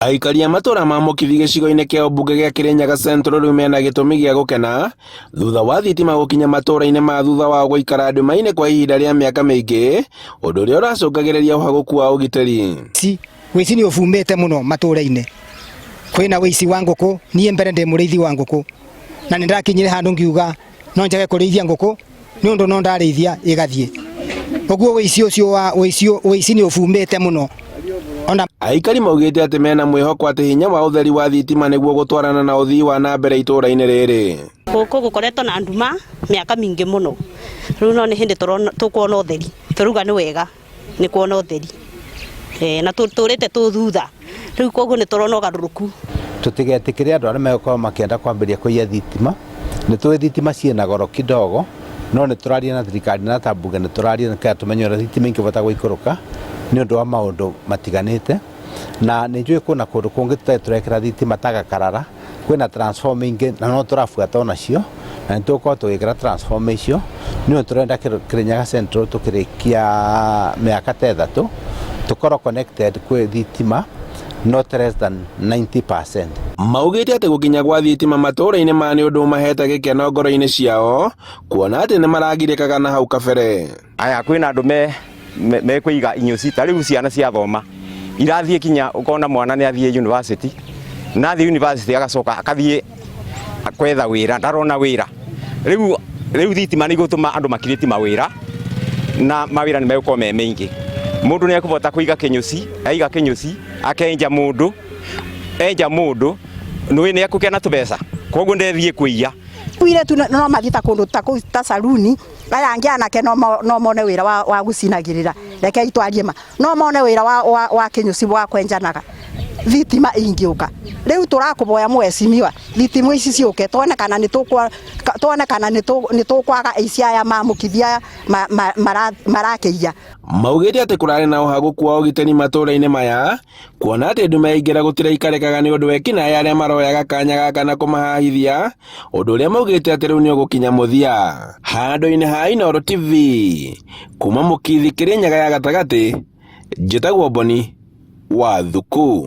Aikari a matũra ma Mũkithi gĩcigo-inĩ kĩa ũmbunge gĩa Kĩrĩnyaga Central rĩu mena gĩtũmi gĩa gũkena thutha wa thitima gũkinya matũra-inĩ ma thutha wao gũikara nduma-inĩ kwa ihinda rĩa mĩaka mĩingĩ, ũndũ ũrĩa ũracũngagĩrĩria ũhagũku wa ũgitĩri. Wĩici nĩ ũbumĩte mũno matũra-inĩ, kwĩna wĩici wa ngũkũ, niĩ mbere ndĩ mũrĩithi wa ngũkũ na nĩ ndakinyire handũ ngiuga no njage kũrĩithia ngũkũ nĩ ũndũ no ndarĩithia ĩgathiĩ. Ũguo wĩici ũcio wa wĩici wĩici nĩ ũbumĩte mũno ona. Aikari maugĩte atĩ mena mwĩhoko atĩ hinya wa ũtheri wa thitima nĩguo gũtwarana na ũthii wa na mbere itũra-inĩ rĩrĩ. Gũkũ gũkoretwo na nduma mĩaka mĩingĩ mũno, rĩu no nĩ hĩndĩ tũkuona ũtheri, tũrauga nĩ wega nĩ kuona ũtheri na tũtũrĩte tũ thutha, rĩu koguo nĩ tũrona ũgarũrũku. Tũtigetĩkĩre andũ arĩa megũkorwo makĩenda kwambĩrĩria kũiya thitima. Nĩ tũĩ thitima ciĩna goro kidogo, no nĩ tũraria na thirikari na ta mbunge nĩ tũraria nĩgetha tũmenye ũrĩa thitima ingĩbota gũikũrũka nĩ ũndũ wa maũndũ matiganĩte. Na nĩ njũĩ kwĩna kũndũ kũngĩ tũtarĩ tũrekĩra thitima ta Gakarara, kwĩna transformer ingĩ na no tũrabuata onacio, na nĩ tũgũkorwo tũgĩkĩra transformer icio, nĩ ũndũ tũrenda Kĩrĩnyaga Central tũkĩrĩkia mĩaka ta ĩthatũ, tũkorwo connected kwĩ thitima not less than 90%. Maugĩte atĩ gũkinya gwa thitima matũũra-inĩ maya nĩ ũndũ ũmahete gĩkeno ngoro-inĩ ciao, kuona atĩ nĩ maragirĩkaga na hau kabere. Aya kwĩna andũ me mekũiga inyũci ta rĩu ciana ciathoma irathiĩ kinya ũkona mwana nĩ athiĩ university na athiĩ university agacoka akathiĩ kwetha wĩra ndarona wĩra rĩu rĩu thitima nĩ igũtũma andũ makirĩti mawĩra na mawĩra nĩ megũkorwo me maingĩ mũndũ nĩ ekũbota kũiga kĩnyũci aiga kĩnyũci akenja mũndũ enja mũndũ nĩ nĩ ekũgĩa na tũbeca koguo ndethiĩ kũiya. Airĩtu no mathiĩ ta kũndũ ta kũu ta saruni aya angĩ anake no mone wĩra wa gũcinagĩrĩra rekei twarie ma no mone wĩra wa kĩnyũci wa kwenjanaga thitima ingĩũka rĩu tũrakũboya mheshimiwa thitima ici ciũke tuone kana nĩ tuone kana nĩ tũkwaga aici aya ma mũkithi aya marakĩiya. Maugĩte atĩ kũrarĩ na ũhagũku wa ũgitĩri matũra-inĩ maya kuona atĩ ndume yaingĩra gũtiraikarĩkaga nĩ ũndũ wa ekinaĩ arĩa maroyaga kanya gaka na kũmahahithia, ũndũ ũrĩa maugĩte atĩ rĩu nĩ ũgũkinya mũthia. Handũ-inĩ ha Inooro TV, kuma Mũkithi Kĩrĩnyaga ya gatagatĩ, njĩtagwo Boni wa Thuku.